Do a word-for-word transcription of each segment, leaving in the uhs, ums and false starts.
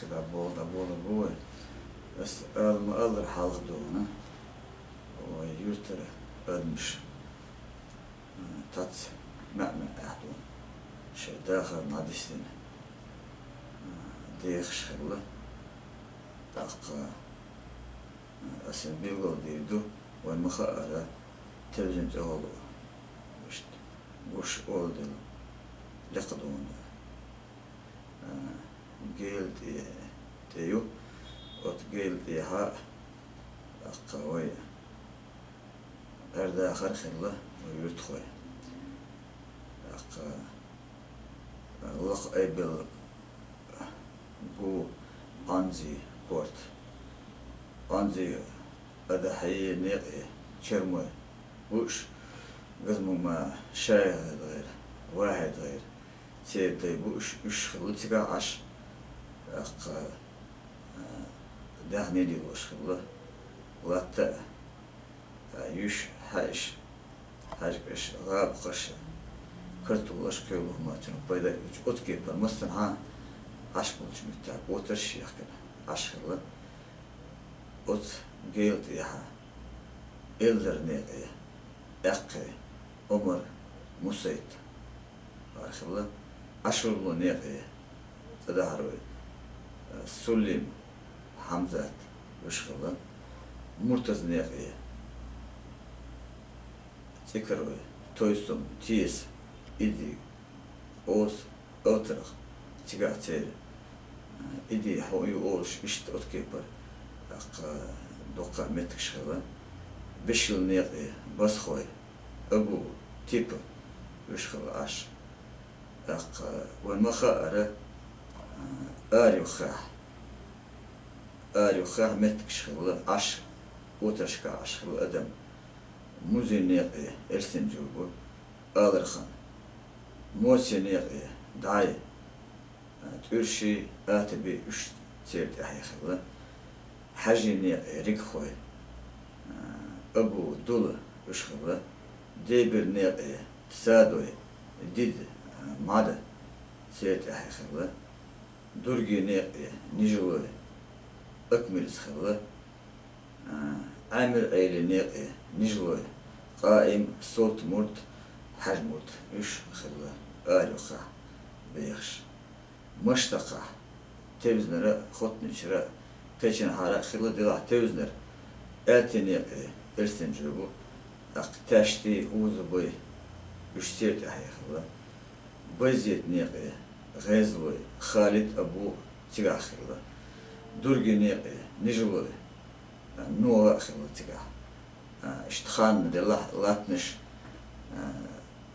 ДӀабола, дӀабола бу вай. Ас ала ма аллара хьалха дугӀна. Вай юртара адамаш, а, тац маьӀ-маьӀ аьхьа дугӀна. Шоай дахар дӀадисдина, а, дехаш хилла. ТӀаккха, а, аса билгал дийр ду, вай ма хаара, телевизион тӀехула иштта гуш оладелла лекха дугӀна. А, гел тӀе, тӀе ю, оцу гел тӀехьа, тӀаккха вай Ӏердахар хилла вай юьртахой. ТӀаккха лакха айбелла гу Ӏанзи корта. Ӏанзи Адахьи некъи чермой бу уьш, Газмума ШайхӀедгӀер, ВахӀедгӀер, церан дай бу уьш, уьш хилла цигахь Ӏаш. ТӀаккха, а, даьхни лелош хилла, латта а, а, юьш, хьаьш, хьаьжкӀаш, гӀабакхаш, картулаш, кхоьлу хӀума цунах пайда а хилча, оцу кепара массанхьа Ӏаш болчу меттехь отарш а яхкина Ӏаш хилла. Оцу гел тӀехьа Элдар некъе Аьккхи Ӏумар, Мусайт гӀар хилла, Ӏашурла некъе цӀа дахьарой, Сулим, Хьамзат уьш хилла, Муртаз некъе цӀикарой, Тойсум, Теса, Иди, Оз, Алтарх, цигахь церан, а, Иди, хьо ю олуш, иштта оцу кепара, тӀаккха дуккха меттигаш хилла. Бешил некъе Басхой, Абу, Типа уьш хилла Ӏаш. ТӀаккха вайн ма хаара, а, Арюххехь, Арюххехь меттигаш хилла Ӏаш, отаршкахь Ӏаш хилла адам. Музин некъе Эрсинджо бу, Алархан. Моци некъе ДӀай, а, ТӀуьрши, Атаби уьш церан тӀаьхье хилла. Хьажи некъе Ригхой, а, Абу, Дула уьш хилла. Дебир некъе Садой, Дида, а, МӀада церан тӀаьхье хилла. Дурги некъе Нижалой Акмирза хилла. А, Ӏамир-Ӏели некъе Нижалой Къаим, Солтмурт, Хьаьжмурт уьш хилла Арюххехь бехаш. Маштакхахь тевзинара а, хоттанчара а, кхечанхьара а хилла делахь тевзинара Аьлти некъе Эрсинджо бу, тӀаккха Таьшти, Узубай уьш церан тӀаьхье хилла. Байзет некъе ГӀезалой Халид, Абу цигахь хилла. Дурги некъе Нижалой, а, НогӀа а хилла цигахь. А, иштта ханна делахь латтанаш, а,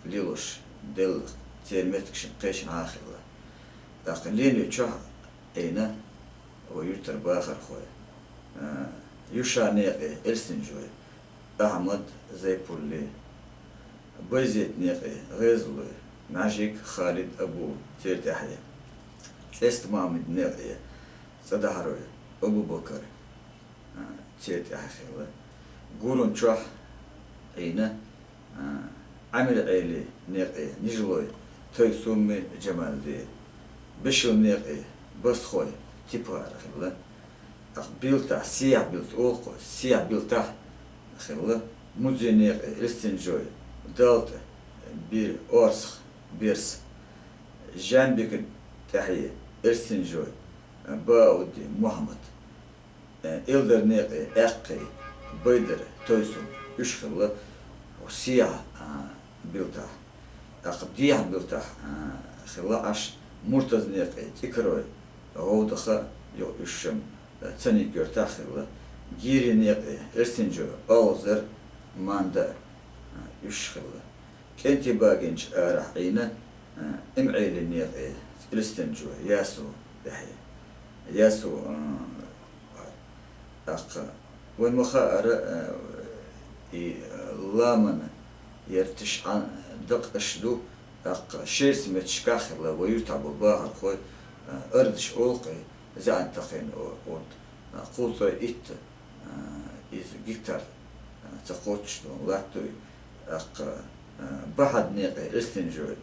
лелош делла церан меттигашна кхечанхьа а хилла. ТӀаккха Лени чохь Ӏийна вай юьртара бахархой, а, Юша некъе Эрсинджой Ахьмад, Зайпулли, Байзет некъе ГӀезалой МӀаьжиг, Халид, Абу церан тӀаьхье, ЦӀеста Махьмуд некъе цӀа дахьарой Абу-Бакар, а, церан тӀаьхье хилла. Гуран чохь Ӏийна, а, Ӏамир-Ӏели некъе Нижалой Тойсумми Джамалди, Бешил некъе Басхой Типа гӀар хилла. ТӀаккха Билтахь, Сехьа Билта олу кхо, Сехьа Билтахь хилла, Музин некъе Эрсинджой Далта, Бир, Орсах Берс, Жамбикан тӀаьхье Эрсинджой Баудди Мухьаммад, э, Элдар некъе Аьккхи, Байдар, Тойсум уьш хилла, Сехьа, а, Билтахь. ТӀаккха Дехьа Билтахь, а, хилла Ӏаш, Муртаз некъе ЦӀикарой ГӀовдаха, юха уьш шам, э, Цани-Коьртахь хилла, Гири некъе Эрсинджо Алгазар, Манда, а, уьш хилла. КӀентий багинчу арахь Ӏийна, а, Ӏим-Ӏели некъе Эрсинджо Ясу тӀаьхье. Ясу, а, тӀаккха вайн ма хаара, а, и, а, ламан ярташ Ӏан дакъаш ду, тӀаккха шерца меттигашкахь хилла вай юьртахь болу бахархой, а, ардаш олу кхин, заьӀан такхийна о-, орта, а, кхузткъе итт, а, иза гектар, а, ца кхоччуш долу латта ду и, тӀаккха, а, Бахьад некъе Эрсинджой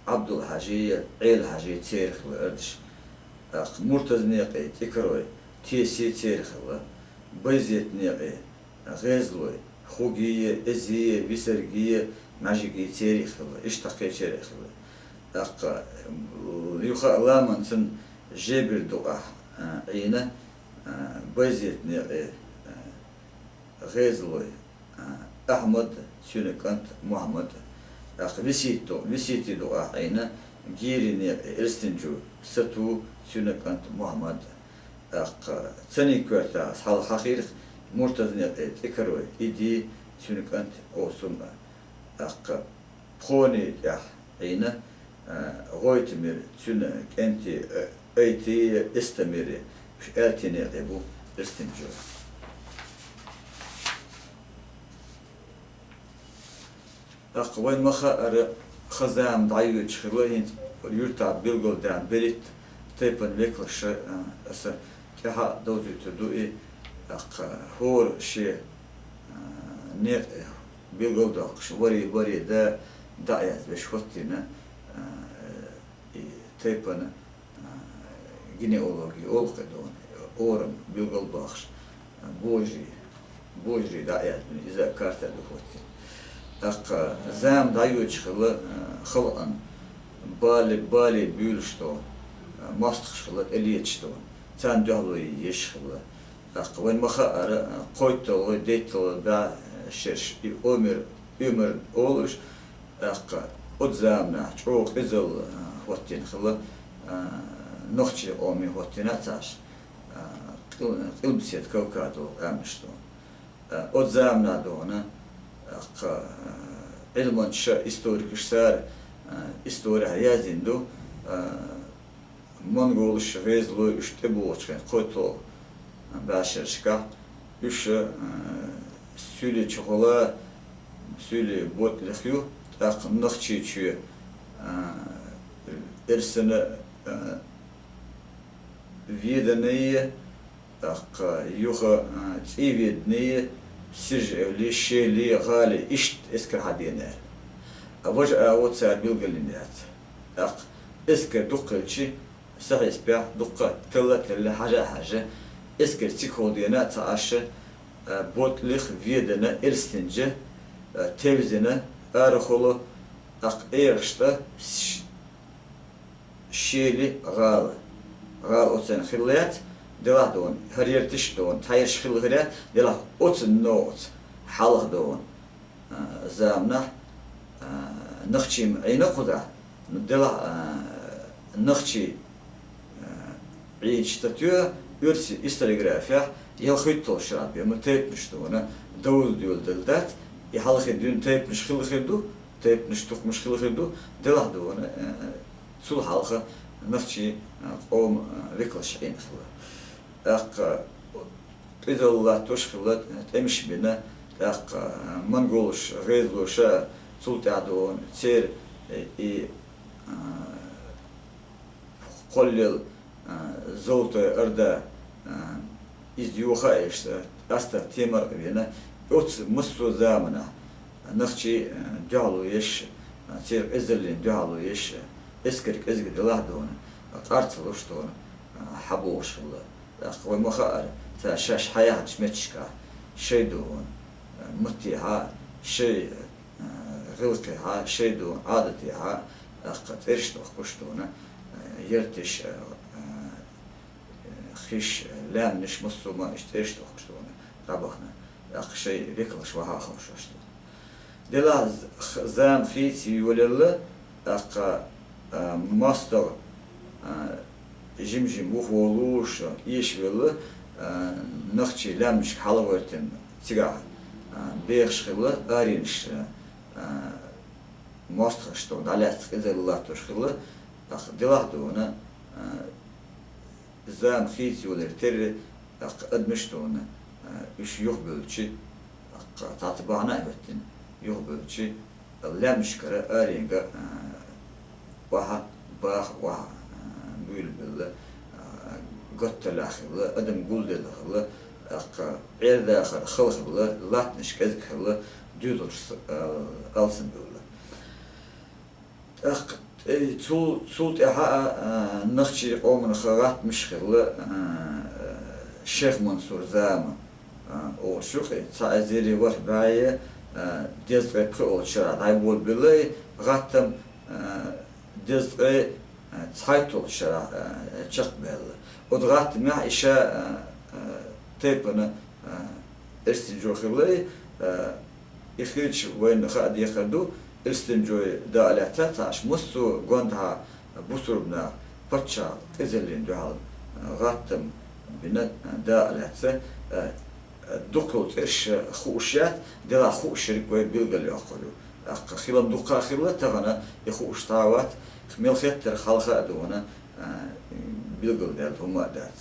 Ӏабдул-Хьажи, Ӏела-Хьажи церан хилла ардаш. ТӀаккха Муртаз-некъий ЦӀикарой, Теси церан хилла, Байзет-некъий ГӀезалой, Хуги, Эзи, Висарги, МӀажиги церан хилла, иштта кхечеран хилла. ТӀаккха, м, юха а ламанца Жебира дукъахь, а, Ӏийна, а, Байзет-некъий, а, ГӀезалой, а, Ахьмад, цуьнан кӀант Мухьаммад, тӀаккха Виситу, Висити дукъахь Ӏийна, Гийри-некъий Эрстинджу Сату, цуьнан кӀант Мухьаммад, тӀаккха Цанин коьртахь хьалха хьахийрах Муртаз-некъий ЦӀикарой Иди, цуьнан кӀант Къовсум, тӀаккха Пхони тӀехь Ӏийна, а, ГӀойтамир, цуьнан кӀентий, а, Айти, Эстамири, уьш Аьлти-некъий бу, Эрстинджу. ТӀаккха вайна ма хаъара, хан-зама дӀайоьдуш хилла, хӀинца юьртахь билгалдаьхна берхӀитта тайпан векалш, а, аса тӀаьхьа а довзуьйтур ду и, тӀаккха хӀора шен, а, некъ билгалдоккхуш, вари-вари да, дӀа а яздеш хӀоттийна, а, и тайпана, а, генеалоги олу кхидолу, орам билгалбохуш, а, божарий, божарий дӀа а яздина, иза а карта а ду хӀоттийна. ТӀаккха зама дӀайоьдуш хилла, а, халкъана бали, бали буьйлуш долу, а, мостагӀаш хилла, тӀелеташ долу, царна дуьхьало езаш хилла. ТӀаккха вайна ма хаъара, кхойтталгӀа, дейтталгӀа бӀе шераш и омир, оьмар олуш, тӀаккха оцу заманахь чӀогӀа къизалла, а, хӀоттийна хилла, а, нохчийн къоман хӀоттийна а ца Ӏаш, а, къил-, къилбаседа Кавказан къаьмнаш ду. А, оцу заманахь ду хьуна, тӀаккха, а, Ӏилманчаша, историкаша цара, а, историхь яздина ду, а, монголаш, гӀезалой уьш тӀебогӀучу хенахь кхойтталгӀа бӀе шерашкахь, уьш, а, суьйле чухула, суьйле БотлӀих ю, тӀаккха Нохчийчоь, а, Эрсана, а, Веданай, тӀаккха юха, а, ЦӀийведанай, Сижа-Эвли, Шели, ГӀали, иштта эскар хьадеана аьлла. А важа агӀо цара билгалйина яц. ТӀаккха эскар дукха хилча, сахьеспехь дуккха а талла а телла, хьажа а хьаьжна, эскар цига хӀаллакдина а ца Ӏаш, а, БотлӀих, Ведана, Эрстинджа, а, Тевзина, арахула, тӀаккха эгӀашна, ш-, Шели гӀала. ГӀала оццул хилла яц, делахь ду хьуна, хӀара ярташ ду хьуна, цхьа ярташ хилла хир яц, делахь оццул новкъаца хьалха ду хьуна, а, заманахь, а, нохчий ма Ӏийна кхузахь, ну, делахь, а, нохчий, а, Ӏийначу статья, оьрсийн историографехь, ялхитталгӀачу шарахь бен ма тайпанаш ду хьуна, довза доьлла делла дац, и хьалхе дуьйна тайпанаш хилла хир ду, тайпанаш, тукхамаш хилла хир ду, делахь ду хьуна, а, цул хьалха нохчийн, а, къоман, а, векалш Ӏийна хилла. ТӀаккха къизалла латтош хилла, тӀемаш бина, тӀаккха, а, монголаш, гӀезалоша, цул тӀаьхьа ду хьуна церан, э, и, а, кхоллаелла, а, Золотая Орда, а, иза йоха а еш, а, астагӀа Темаркъан вена, оццу массо а заманахь нохчий, а, дуьхьало еш, а, церан къизаллина дуьхьало еш, эскар кӀезиг делахь ду хьуна, къар ца луш ду хьуна, а, хьабогӀуш хилла. ТӀаккха вай ма хаъара, цара шаьш хьаяхьначу меттигашкахь шай ду хьуна, а, маттехьа, шай, а, гӀиллакхехьа, шай ду хьуна, Ӏадатехьа, тӀаккха цӀераш дохкуш ду хьуна, а, ярташ, а, а, хиш, а, лаьмнаш, массо а ма иштта цӀераш дохкуш ду хьуна, дӀабахана, тӀаккха шай векалш вахьа а ховшош ду. Делахь з-, х-, зама хийца йолаелла, тӀаккха, а, мостагӀа, а, жим-жим вухаволуш, эшавелла, а, нохчий лаьмнашка хьалагӀоьртина цигахь, а, бехаш хилла, аренаш, а, мостагӀашна дӀалаьцна къизалла латтош хилла, тӀаккха делахь ду хьуна, а, зама хийца йолаелла терра, тӀаккха адамаш ду хьуна, а, уьш юхабевлча, тӀаккха цхьацца бахьана а хӀоьттина, юхабевлча, лаьмнашкара аренга, а, охьа, баха охьа, а, буьйлабелла, а, гатталла хилла, адам гулделла хилла, тӀаккха Ӏер-дахар хала хилла, латтанаш кӀезиг хилла, доьзалш, а, алсамбевлла. ТӀаккха Э, цул, цул тӀаьхьа а, а, нохчий къоман гӀаттамаш хилла, а, а, Шейх Мансур зама, а, олуш ю-кх, цхьа эзар ворхӀ бӀе, а, дезткъе пхиъолчу шарахь дӀайболабелла и гӀаттам, а, дезткъе, а, цхьайтталгӀачу шарахь, а, чекхбаьлла. Оцу гӀаттамехь и ша, а, а, тайпана, а, эрсинжо хилла и, а, И хилча вайна хаа дехар ду, Элстинжой даа лаьцна ца Ӏаш, массо а гондахьа бусурба наха паччахьан къизаллин дуьхьал гӀаттам бина даа лаьцна, дукхахйолу цӀераш хууш яц, делахь хууш ерг вай билгалйоккхур ю. ТӀаккха хилам дуккха а хилла, тахана и хууш цхьа а вац, мел хеттарх хьалха а дуьйна, билгалдаьлла хӀума а дац.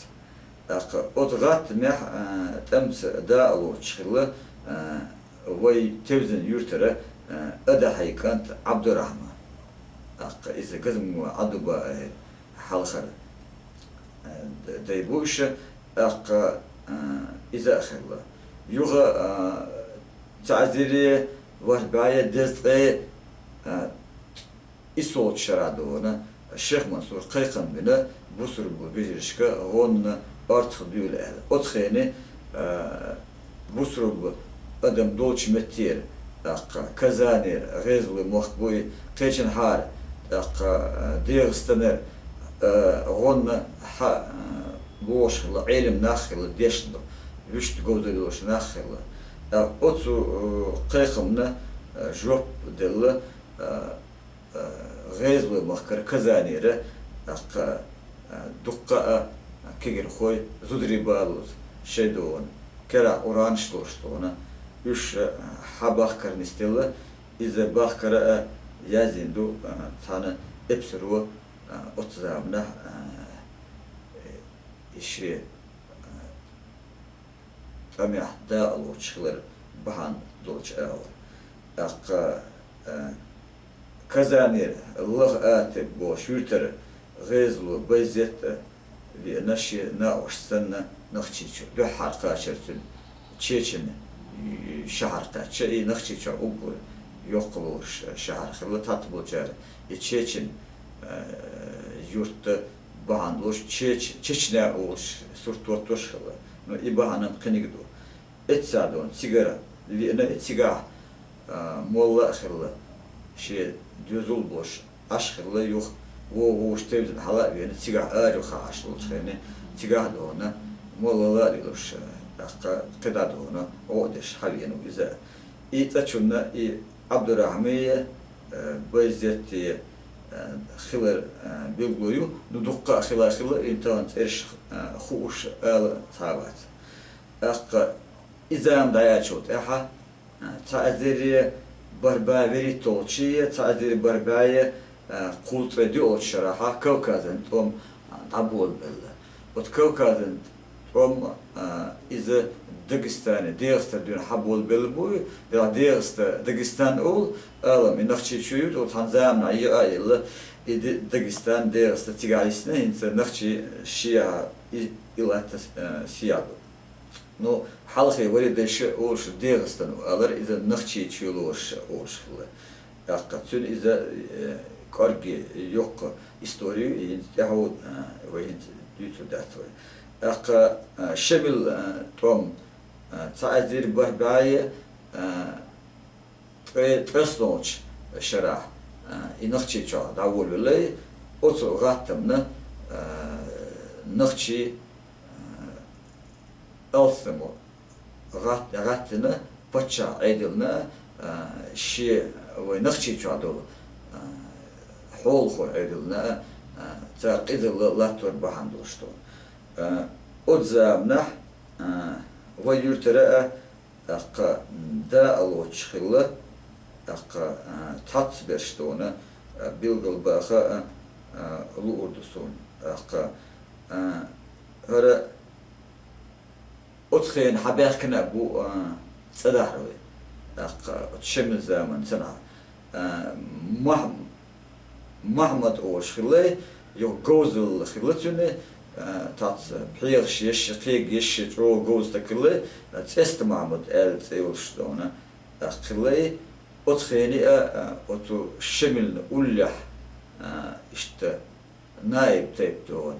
ТӀаккха оцу гӀаттамехь, а, тӀамца даа лоцуш хилла, а, вай Тевзан юьртара, а, Адахьий кӀант Ӏабдурахьман. ТӀаккха иза Газманго Ӏадуба, а, хьалхара, а, д-, дай бу иша, тӀаккха, а, иза а хилла. Юха, а, цхьа эзар ворхӀ бӀе дезткъе, а, Иссолчу шарахь дуьйна Шейх Мансур кхайкхам бина бусурба вежаршка гӀонна ортах дуьйла аьлла. Оцу хене, а, бусурба адам долчу меттера, тӀаккха Казанера, ГӀезалойн мохк бу и, кхечанхьара, тӀаккха, а, ДегӀастанера, а, гӀонна хьа, а, лоруш хилла, Ӏелам нах хилла, дешна, вуьшта говзалла йолуш нах хилла. ТӀаккха оцу, а, кхайкхамна, а, жоп делла, а, а, ГӀезалойн махкара Казанера, тӀаккха, а, дуккха а кегийрхой зударий балалуш шайн догӀу, керахь Къуранаш долуш догӀу, уьш, а, хьан бахкара нисделла, иза бахкара а яздина ду, а, цхьана эпсаро, а, оцу заманахь, а, и шен, а, тӀамехь даа лоцуш хилар бахьана долчу агӀор. ТӀаккха, а, Казанера Лаха Атеп бохуш юьртара ГӀезало Байзет а веана, шен накъост санна, Нохчийчу дуьххьара кхачар цуьнан Чечен шахьар кхаьчча, и Нохчийчохь уггар йоккха лоруш шахьар хилла, цхьацца болчара и Чечен, а, юрт бахьана долуш, Чеч-, Чечня олуш сурт доттуш хилла. Ну, и бахьана-м кхиниг ду. Эццахь дуьйна цигара веана, и цигахь, а, молла а хилла, шен доьзал а болуш Ӏаш хилла юха, вон вовшах Тевзана хьала а веана, цигахь ара юха Ӏаш долчу хене, цигахь дуьйна молла а лелош, а, тӀаккха кхидӀа дуьйна гӀо а деш хьавеана ву иза. И цӀа чунна и Ӏабдурахьман а, Байзетти а хилар, а, билгало ю, ну, дуккха а хила хилла, и тахана цӀераш, а, хууш ала цхьа а вац. ТӀаккха и зама дӀаяьллачул тӀаьхьа, а, цхьа эзар бархӀ бӀе вуьрхӀитталгӀачу, цхьа эзар бархӀ бӀе, а, кхузткъе диъалгӀачу шарахь Кавказан тӀом, а, дӀаболабелла. Оцу Кавказан тӀом, а, иза Дагестане, ДегӀастан дуьйна хьаболабелла бу, делахь ДегӀаста Дагестан олу, алам и Нохчийчу ю, оцу цхьана заманахь йиъа а елла, и Д-, Дагестан, ДегӀаста цигахь йисна, хӀинца Нохчийчу и, и латта, а, сехьа ду. Ну, хьалхе вари дайша олуш ДегӀастан ву алар, иза Нохчийчу ю лоруш олуш хилла. ТӀаккха цуьнан иза, э, кӀорге йоккха истори ю, и хӀинца тӀаьхьо, э, вай хӀинца дуьйцур дац вай. ТӀаккха, э, Шемил, э, тӀом, э, цхьа эзар бархӀ бӀе, э, ткъе, ткъеснолгӀачу шарахь, э, и Нохчийчохь дӀаволавелла, оцу гӀаттамна, э, нохчий, э, алсамо гӀат-, гӀаттина паччахь Ӏедална, а, шен вай Нохчийчохь долу, а, хьолахой Ӏедална, а, цара къизалла латтор бахьана долуш ду. А, оцу заманахь, а, вай юьртара а, тӀаккха, м, даа лоцуш хилла, тӀаккха, а, цхьацца берш дуьйна, а, билгал баха а, а, луур ду суна. ТӀаккха, а, хӀара Оцу хенахь хьабаьхкина а бу, а, цӀа дахьар вай. ТӀаккха оцу Шемил заман цӀанахь, а, Мах-, Махьмад олуш хилла, юха говзалла хилла цуьнан, а, цхьацца пхьегӀаш еш, кхега еш, чӀогӀа говза стаг хилла, а, ЦӀеста Махьмад аьлла цӀе йолуш дуьйна, тӀаккха хилла. Оцу хене а, а, оцу Шемилна уллехь, а, иштта наиб тайпа дона,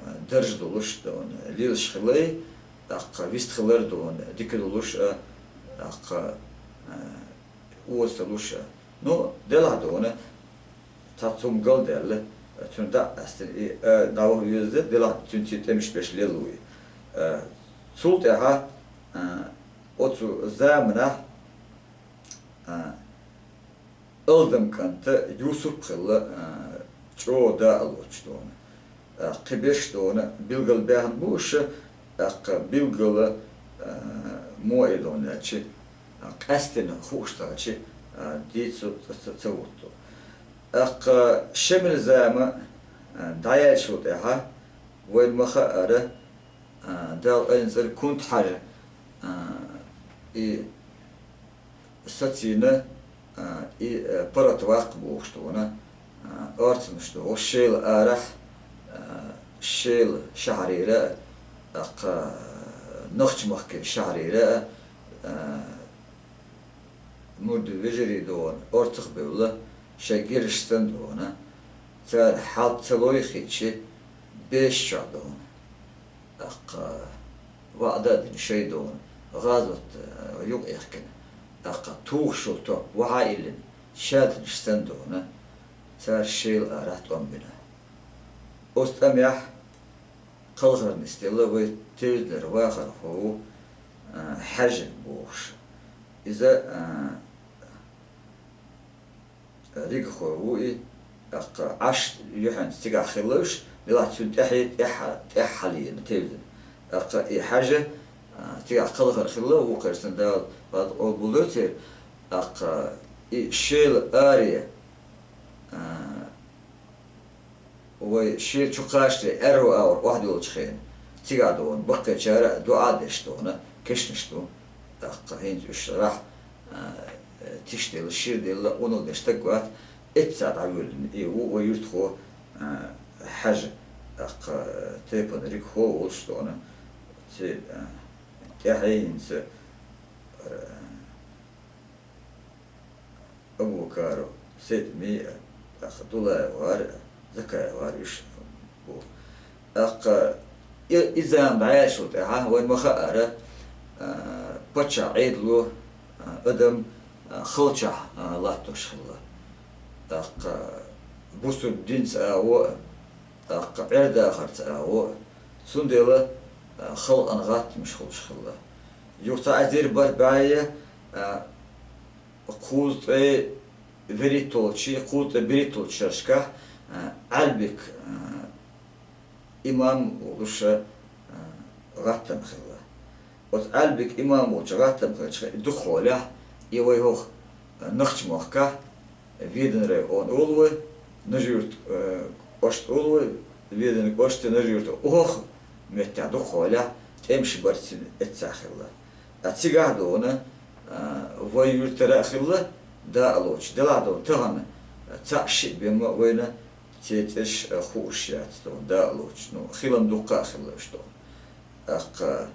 а, дарж долуш дона, лелаш хилай, тӀаккха вистхилар дона, дика долуш а, тӀаккха, а, оза луш а. Ну, делахь дона, цхьа цунна галдаьлла, цуьнан дӀа а къаьстина, и, а, дӀаваха веза, делахь цуьнца тӀемаш беш лелла вуй. А, цул тӀаьхьа, а, оцу заманахь, а, Алдам кӀанта Юсуп хилла, а, чӀогӀа даа лоцуш дона. А, кхиберш дона, билггал баьхна бу уьш, тӀаккха билггала, а, мо и дона аьлча, а, къаьстина хууш даьлча, а, дийца ца, ца, ца вутто. ТӀаккха Шемил зама, а, дӀаяьлчул тӀаьхьа, вайна ма хаара, а, Дала айна цӀера Кунта-Хьажа, а, и сацийна, а, и, а, паргӀат ваккха бохуш дона, а, орцанаш дохуш, Шела арахь, а, Шела шахьарера а, тӀаккха Нохч-Махкан шахьарера а, а, мурд вежарий дона, орцах а бевлла, шайн герзаш санна дона, цара хьалт ца лойхича, беша чохь дона. ТӀаккха ваӀда а дина шайн дона, гӀазот, э, юкъаэхкина, тӀаккха тухуш йолу топ вахьа а йиллина, шаьлтанаш санна дона, цара Шела арахь тӀом бина. Оцу тӀамехь кхалхар нисделла вай тевзанара вахархо ву, э, Хьаьжа бохуш. Иза, э, Ригахой ву и, тӀаккха Ӏаш юьхьанца цигахь хилла уьш, делахь цуьнан тӀаьхье, тӀаьхьа, тӀаьхьа хьалаеана тевзина. ТӀаккха и Хьаьжа, а, цигахь кхалхар хилла, вукхара санна Дала база къобалдойла церан. ТӀаккха и Шела аре, а, Вай шира чу кхачале аьрру агӀор охьадоьллучу хенахь, цигахь дона баккхийчара а дуӀа а деш дона, кешнаш ду. ТӀаккха хӀинца уьш рахь, а, тишделла, ширделла, къонах деш стаг вац, эццахь дӀавоьллина и ву вай юьртахо, а, Хьаьжа, тӀаккха тайпана ригахо а волуш дона, церан, а, тӀаьхье хӀинца, а, Абукаров, Сайтмиев, тӀаккха Дулаев вара, Закаев вара уьш бу. ТӀаккха и, и зама дӀаяьлчул тӀаьхьа вайна ма хаара, а, паччахь Ӏедало, а, адам, а, халчахь, а, латтош хилла. ТӀаккха бусург динца агӀо а, тӀаккха Ӏер-дахарца агӀо а, цундела, а, халкъана гӀаттамаш хуьлуш хилла. Юха цхьа эзар бархӀ бӀе, а, кхузткъе вуьрхӀитталгӀачу, кхузткъе берхӀитталгӀачу шерашкахь, а, Ӏаьлбик, а, имам волуш, а, гӀаттам хилла. Оцу Ӏаьлбик имам волчу гӀаттам хилча, и дукхахьолехь, и вай хӀокху, а, Нохч-Махкахь, Веданан район олу вай, Нажи-Юьртан, а, кӀошт олу вай, Веданан кӀошт, Нажи-Юьртан, оха меттехь дукхахьолехь тӀемаш барцина эццахь хилла. Ткъа цигахь а дона, а, вай юьртара а хилла, даа лоцуш, делахь а дона, тахана цхьаъ шиъ бен ма а вайна церан цӀераш, а, хууш яц дона, даа лоцуш. Ну, хилам дуккха а хилла уьш дона. ТӀаккха,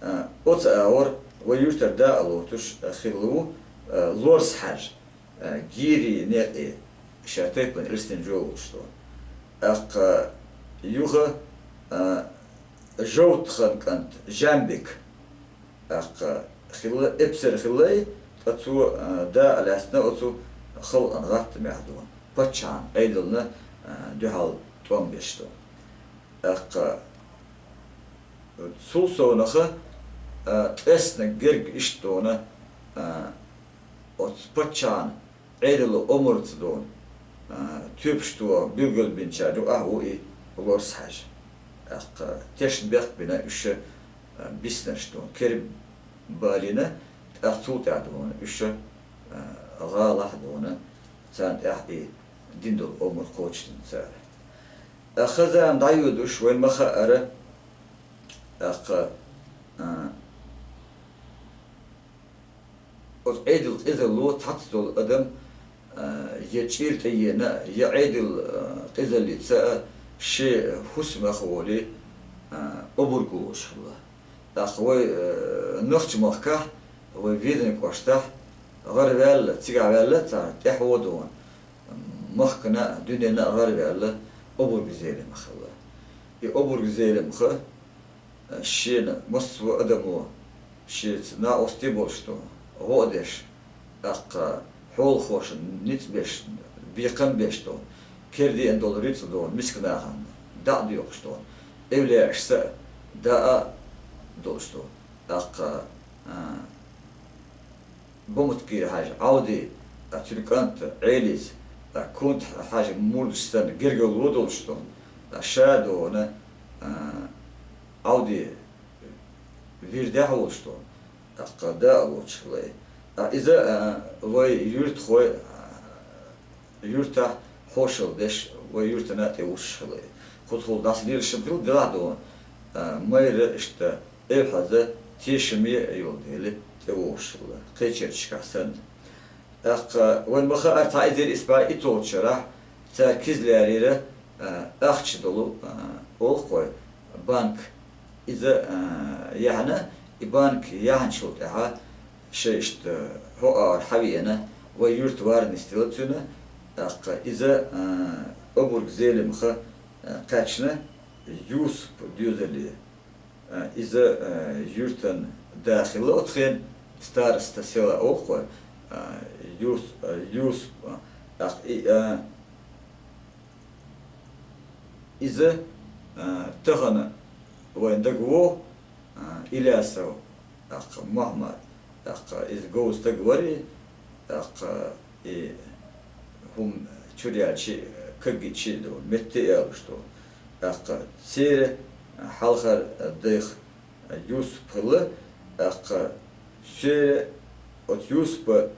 а, оцу агӀор вай юьртара даа лоцуш, а, хилла ву, а, Лорс-Хьаьжа, а, Гири некъе, ша тайпана Элстин жо волуш дона. ТӀаккха юха, а, Жовтхан кӀант Жамбик, тӀаккха хилла, эпсар хилла и, ткъа цо, а, даа лаьцна оцу халкъана гӀаттамехь дона, паччахьан Ӏедална, а, дуьхьал тӀом беш дона. ТӀаккха цул совнаха, а, ткъеснаг герга иштта дона, а, оцу паччахьан Ӏедало омра ца дона, а, тоьпаш тоха билгалбинчарна юкъахь ву и Лорс-Хьаьжа. ТӀаккха тешна бехк бина уьш, а, биснарш дона, кербалийна, тӀаккха цул тӀаьхьа дона уьш, а, гӀалахь дона, царна тӀехь и дина долу омра кхочушдина цара. ТӀаккха зама дӀайоьдуш вайна ма хаара, тӀаккха, а, Оцу Ӏедал къизалло цхьацца долу адам, а, я чӀир тӀеена, я Ӏедал, а, къизаллица а шен хӀусамах а волий, а, обург волуш хилла. ТӀаккха вай, а, Нохч-Махкахь, вай Веданан кӀоштахь гӀараваьлла, цигахь ваьлла цара тӀаьхьо дона. Махкана а, дуьненна а гӀарваьлла обург Зелимха хилла. И обург Зелимха, э, шена массо а адамо, шеца накъостий болуш ду, гӀо а деш, тӀаккха хьолахошна ницкъ беш, бекхам беш ду, кердина долу рицкъ ду, мискачу нахана дӀа а доькъуш ду, эвлаяашца а дӀа а долуш ду. ТӀаккха, а, Бамуткира-Хьаьжа Ӏавди, а, цуьнан кӀант Ӏелис, а, Кунта-Хьаьжа мурдаш санна гергарло долуш ду, а, ша а ду, а, Ӏавди вирдехь а волуш ду, тӀаккха даа а лоцуш хилла и. А, иза, а, вай юьртахой, а, юьртахь хьошалла деш, вай юьртана тӀе вуссуш хилла и. Кху тхула дӀасалелаш хилла делахь а ду, а, майра иштта эвхьаза тешаме а йолу дела тӀевогӀуш хилла, кхечерчашкахь санна. ТӀаккха вайна ма хаара, цхьа эзар исс бӀе итталгӀачу шарахь цара киза лерира, а, ахча долу, а, олу-кх вай, банк. Иза, а, яьхьна, и банк яьхьначул тӀаьхьа шайн иштта хьо агӀор хьавеана, вай юьрта варнис дела цуьнан, тӀаккха иза, а, обург Зелимха, а, кхаьчна Юсуп доьзале. А, иза, а, юьртан да хилла оцу хенахь, староста села олу-кх вай, а, Юс-, а, Юсуп, а, тӀаккха и, а, иза, а, тахана вайн дага вогӀу, а, Илясов, тӀаккха Мухьаммад, тӀаккха иза говза стаг вара, тӀаккха и хӀума чур яьлча, кагийча ду, метте а аьлла ду. ТӀаккха церан хьалхара дайх Юсуп хилла, тӀаккха церан оцу Юсупа,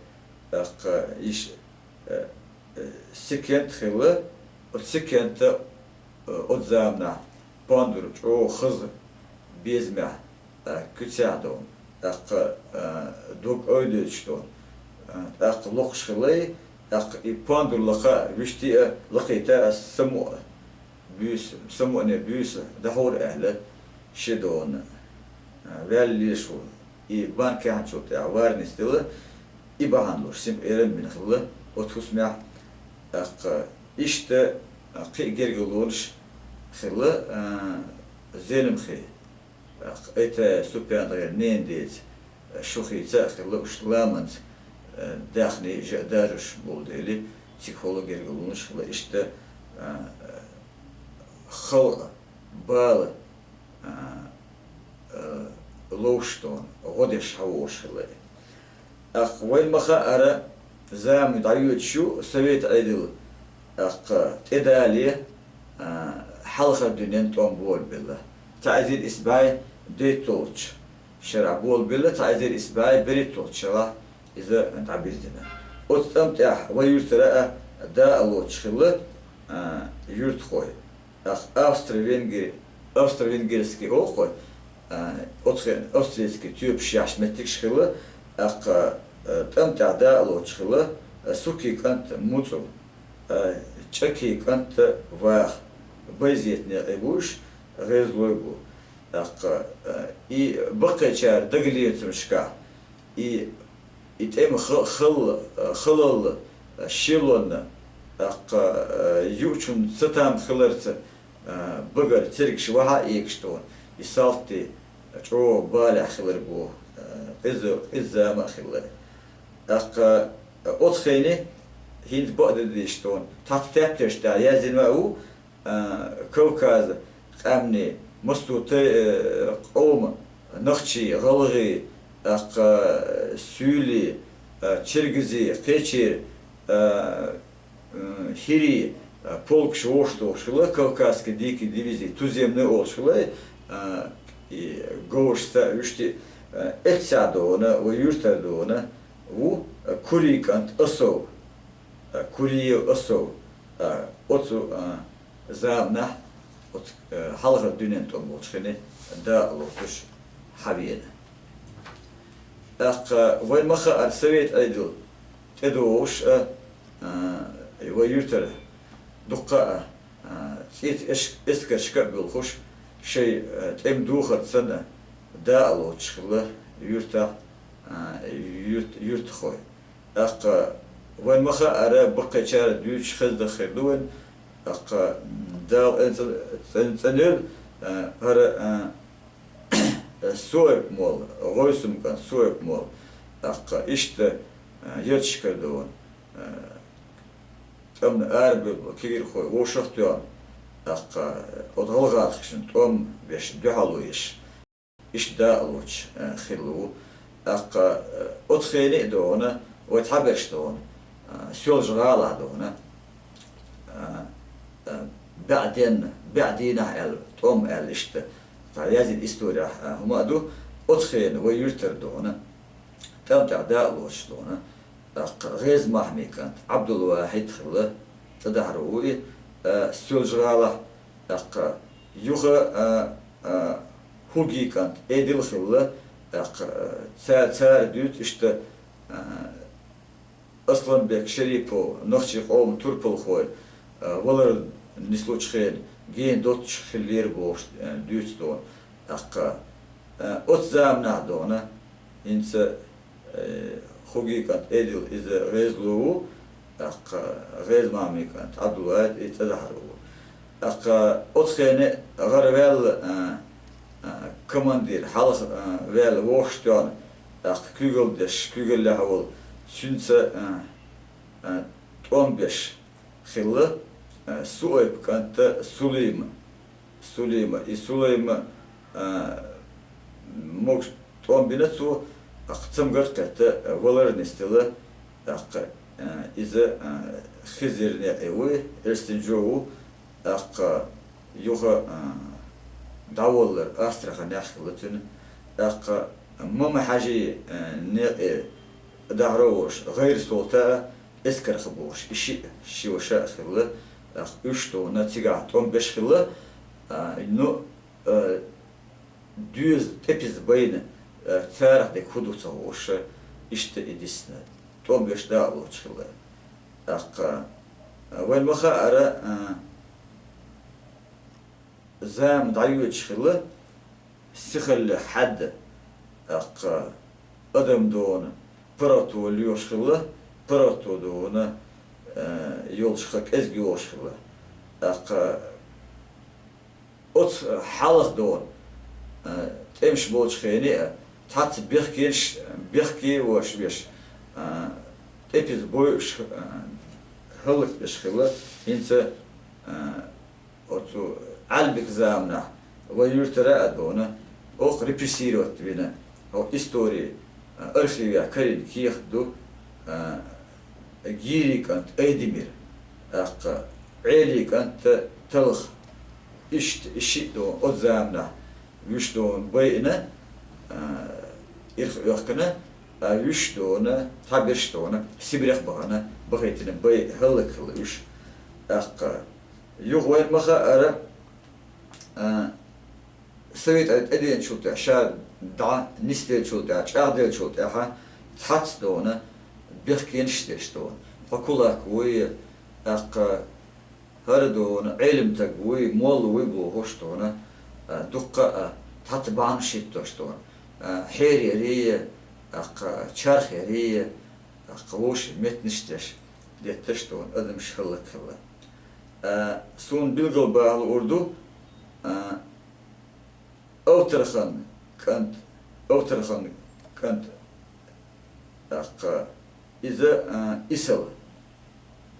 тӀаккха йиш, э, э, сикент хилла, оцу сикента, э, оцу заманахь пондур чӀогӀа хаза безамехь, э, куьцехь ду, тӀаккха, э, дог ойдуьйцуш ду, э, тӀаккха локхуш хилла и, тӀаккха и пондур лакха вуьшта а лакхийта а, самукъа буьйса, самукъане буьйса дӀахьура аьлла, ши дона, э, ваьлла лелаш ву. И банк яьхьначул тӀаьхьа варнис дела, и бахьана долуш синпаргӀат бина хилла оцу хӀусамехь, тӀаккха иштта кхин а гергарлонаш хилла, а, Зелимхин, тӀаккха Айтаев СупяндагӀеран ненан деца, Шухица а хилла, уьш ламанца, а, даьхни жа а даржош болу дела, цига хӀолла гергарлонаш хилла, иштта, а, халкъан бала, а, а, ловш долу, гӀо деш хьавогӀуш хилла и. ТӀаккха вайна ма хаара, заман дӀайоьдуш ю, совет Ӏедал, тӀаккха тӀедале, а, хьалхара дуьненан тӀом болабелла. Цхьа эзар исс бӀе дейтталгӀачу шарахь болабелла, цхьа эзар исс бӀе берхӀитталгӀачу шарахь иза дӀабирзина. Оцу тӀам тӀехь вай юьртара а даа лоцуш хилла, а, юьртахой. ТӀаккха Австро-Венгри-, Австро-Венгерский олу-кх вай, а, оцу хенахь австрийский тоьпаш яьхьаш меттигаш хилла, тӀаккха, а, тӀам тӀехь даа лоцуш хилла, а, Сукин кӀант МуцӀу, а, ЧӀакин кӀант Ваха, Байзетан некъий бу уьш, гӀезалой бу. ТӀаккха, а, и баккхийчара дагалецамашкахь, и, и тӀеман ха-, хала-, халалла, шелонна, тӀаккха, а, юучун цатам хиларца, а, багара цергаш вахьа а эгаш ду, и салтий чӀогӀа балехь хилар бу, а, къиза, къиза зама а хилла. ТӀаккха, а, оцу хенахь хӀинца бакъдерг дийцича ду, цхьацца тептарш тӀехь яздина а ву, а, Кавказан къаьмнийн массо а тай-, а, къоман, нохчий, гӀалгӀай, тӀаккха, а, суьйлий, а, чергазий, кхечерий, а, м, хӀирий, а, полкаш вовшахтухуш хилла, Кавказский дикий дивизий, туземный олуш хилла, а, и говрашца а вуьшта а, а, эццахь ду вайна, вай юьртара ду вайна, ву, а, Курин кӀант Осов, а, Куриев Осов, а, оцу, а, заманахь, оцу, а, хьалхара дуьненан тӀом болчу хенахь даа лоцуш хьавеана. ТӀаккха вайна ма хаара, совет Ӏедал тӀедогӀуш а, а, вай юьртара дуккха а, а, цӀийца эш-, эскаршка а буьлхуш, шайн, а, тӀеман духарца санна даа лоцуш хилла юьртахь, а, юьрт-, юьртахой. ТӀаккха Вайн ма хаара, баккхийчара дуьйцуш хезна хир ду вайн, тӀаккха Дала цӀен-, цӀен-, цӀенвелла, а, хӀара, а, Суайп-молла, ГӀойсун кӀант Суайп-молла, тӀаккха иштта, а, ярташкара дона, а, тӀамна арабевлла кегийрхой вовшах а тоьхна, тӀаккха оцу гӀалгӀазкхашна тӀом беш дуьхьал ву еш. Иштта дакъа лоцуш, а, хилла ву. ТӀаккха, а, оцу хене а дона, вай цхьаберш дона, а, Соьлжа-ГӀалахь дона, а, а, бӀаь денна, бӀаь дийнахь аьлла, тӀом аьлла иштта, цхьа язйина исторехь, а, хӀума а ду, оцу хене вай юьртара дона, тӀам тӀехь дакъа лоцуш дона, тӀаккха ГӀеза-Махьмин кӀант Ӏабдул-Вахьид хилла, цӀа дахьар ву и, а, Соьлжа-ГӀалахь, тӀаккха юха, а, а, ХӀугин кӀант Эдил хилла, тӀаккха, а, ца-, цара дуьйцу иштта, а, Асланбек Шерипов, нохчийн къоман турпалхой, а, валар нислучу хенахь гена доццуш хиллера бохуш, а, дуьйцу дона. ТӀаккха, а, оцу заманахь дона, хӀинца, э, ХӀугин кӀант Эдил иза ГӀезало ву, тӀаккха ГӀеза-Махьмин кӀант Ӏабдул-Вахьид и цӀа дахьар ву. ТӀаккха оцу хене гӀараваьлла, а, а, командир хьалха, а, ваьлла вовшах тоьхна, тӀаккха куьйгалла деш, куьйгаллехь волу, цуьнца, а, а, тӀом беш хилла, а, Суайп кӀант Сулима. Сулима. И Сулима, а, могуш тӀом бина цо, тӀаккха цамгар а кхетта, а, валар а нисделла, тӀаккха, а, иза, а, Хизир некъий ву, Эрсинжо ву, тӀаккха юха, а, дӀаваллар Астраханехь хилла цуьнан, тӀаккха Мама-Хьаьжин, а, некъий дахьар а волуш, ГӀайра-Солта а, Эскарха бохуш, и шиъ, ши ваша а хилла, тӀаккха уьш дона цигахь тӀом беш хилла, а, ну, а, доьза тӀепиза байна, а, царах дерг хӀун ду ца хууш, иштта и дисна, тӀом беш дакъа лоцуш хилла. ТӀаккха, а, вайн ма хаара, а, зама дӀайоьдуш хилла, сихаллех хьаьдда, тӀаккха адам дона паргӀато лоьхуш хилла, паргӀато дона, а, йолчуха кӀезиг йогӀуш хилла. ТӀаккха оцу хьалха дона, а, тӀемаш болчу хене а, цхьацца бехкенаш, бехке а веш, а, тӀепиза бойуш, а, хӀаллакбеш хилла, хӀинца, а, оцу Ӏаьлбик заманахь вай юьртара а дона, оха репрессировать вина, хӀокху истори, а, архивехь карийна кехат ду, а, Гийрин кӀант Айдемир, тӀаккха Ӏелин кӀант Талха. Иштта и шиъ дона оцу заманахь вуьш дона байина, а, ирх оьхкина, а, вуьш дона, цхьаберш дона, Сибрех бахана, бахийтина бай хӀаллакьхилла уьш. ТӀаккха юха вайн ма хаара, а, Советан тӀеденачул тӀаьхьа, ша дӀа нисделлачул тӀаьхьа, чӀагӀделлачул тӀаьхьа цхьацца дона бехкенаш деш дона. Хьо кулак вуй, тӀаккха хӀара дона, Ӏелам стаг вуй, молла вуй бохуш дона, а, дуккха а цхьацца бахьанаш хӀиттош дона. А, хьераярий, тӀаккха чархъярий, тӀаккха вовшийн меттанаш деш, детташ дона адамаш хӀаллакьхилла. А, суна билггал баха луур ду, а, Овтархан кӀант, Овтархан кӀант, тӀаккха иза, а, Исал,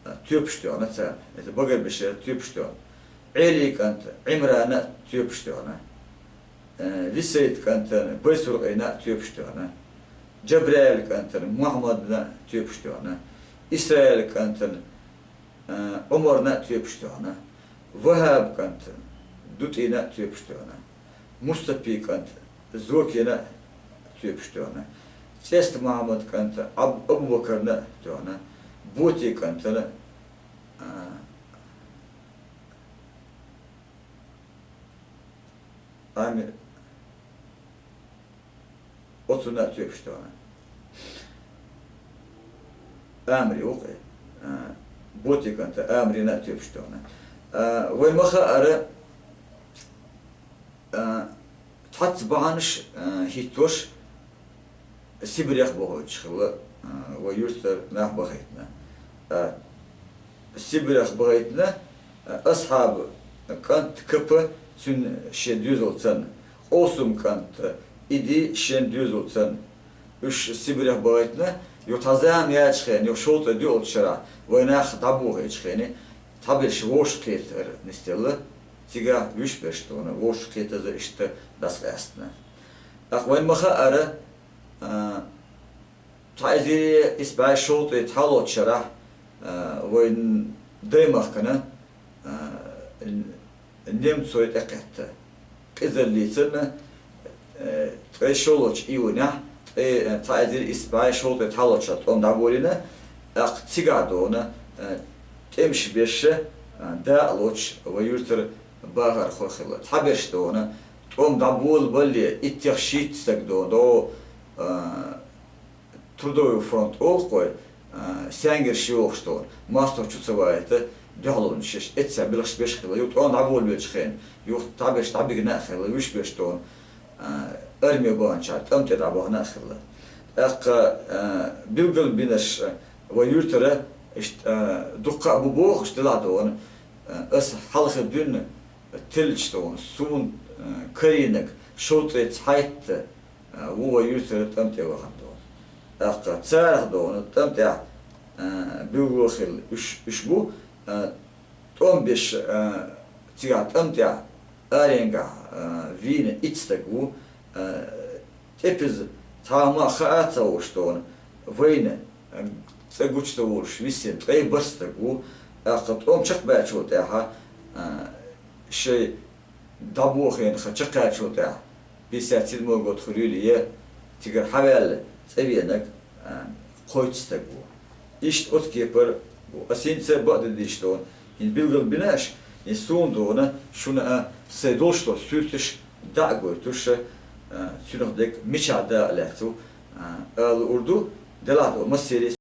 а, тоьпаш тоьхна царна, иза багарбешера тоьпаш тоьхна. Ӏелин кӀант Ӏимрана а тоьпаш тоьхна. А, Висайтан кӀантана Байсуркъина а тоьпаш тоьхна. Джабраилан кӀантана Мухьаммадна а тоьпаш тоьхна. Исраилан кӀантана а, Ӏумарна а тоьпаш тоьхна, ВахӀабан кӀант ДутӀина а тоьпаш тоьхна, Мустапин кӀант Зокина а тоьпаш тоьхна, ЦӀестан Мухьаммадан кӀант Аб-, Абубакарна а тоьхна, Ботин кӀантана, а, Ами-, оцунна а тоьпаш тоьхна. Амри ву-кх, а, Ботин кӀант Амрина а тоьпаш тоьхна. А, вайн ма хаара, а, цхьацца бахьанаш, а, хӀиттош, Сибрех бохуьйтуш хилла, а, вай юьртара нах бахийтина. Э, Сибрех бахийтина, э, Асхьаб кӀант Капа цуьнан шен доьзалца, Къовсам кӀант Иди шен доьзалца. Уьш Сибрех бахийтина, юха цхьа зама яьлча хенахь, юха шовзткъе доьалгӀачу шарахь вайн нах дӀабохийча хенахь, цхьаберш вовшахкхетар нисделла, цигахь вуьш берш дуьйна, вовшахкхетаза иштта дӀасакъаьстина. ТӀаккха вайна ма хаъара, а, цхьа эзар исс бӀе шовзткъе цхьалгӀачу шарахь, а, вайн даймахкана, а, немцой тӀекхетта. Къизаллица, э, ткъе шолгӀачу июнехь, ткъе, э, цхьа эзар исс бӀе шовзткъе цхьалгӀачу шарахь тӀом дӀаболийна, тӀаккха цигахь дуьйна, э, тӀемаш беш, э, дакъа лоцуш вайн юьртара бахархой хилла. Цхьаберш дуьйна, тӀом дӀаболабале, иттех шийтта стаг дуьйна, догӀу, э, Трудовой фронт олу-кх вай, а, саьнгирш йохуш дуьйна, мостагӀчу ца ваийта дуьхьалонаш еш, эццахь белхаш беш хилла, юха тӀом дӀаболабеллачу хенахь, юха цхьаберш дӀабигна а хилла, вуьш берш дуьйна, а, арме баханчара тӀам тӀе дӀабахана а хилла. ТӀаккха, а, билгалбинарш, а, вайн юьртара, иштта, а, дуккха а бу бохуш делахь дуьйна, а, аса хьалха дуьйна теллачу дуьйна, суна, а, карийнарг шовзткъе цхьайтта, а, ву вайн юьртара тӀам тӀе вахана дуьйна. ТӀаккха царах дуьйна тӀам тӀехь, а, билгало хилла уьш, уьш бу, а, тӀом беш, а, цигахь тӀам тӀехь аренгахь, а, вийна итт стаг ву, а, тӀепаза цхьа а мах хаа а ца хууш дуьйна, вайна, а, цӀа гучу ца волуш висина ткъе бархӀ стаг ву, тӀаккха тӀом чекхбаьллачул тӀаьхьа, а, шайн дӀабохийна хан чекхъяьллачул тӀаьхьа, пятьдесят седьмой год хуьлийла я, цигара хьаваьлла цӀа веанарг, а, кхойтта стаг ву. Иштта оцу кепара бу. Аса хӀинца а бакъдерг дийцича дуьйна, хӀинца билгалбина аша, хӀинца суна дуьйна, шуна а сайн долуш долу суьрташ дӀа а гойтуш, а, цуьнах дерг мичахь дакъа лаьцна ву, а, ала луур ду, делахь дуьйна массеран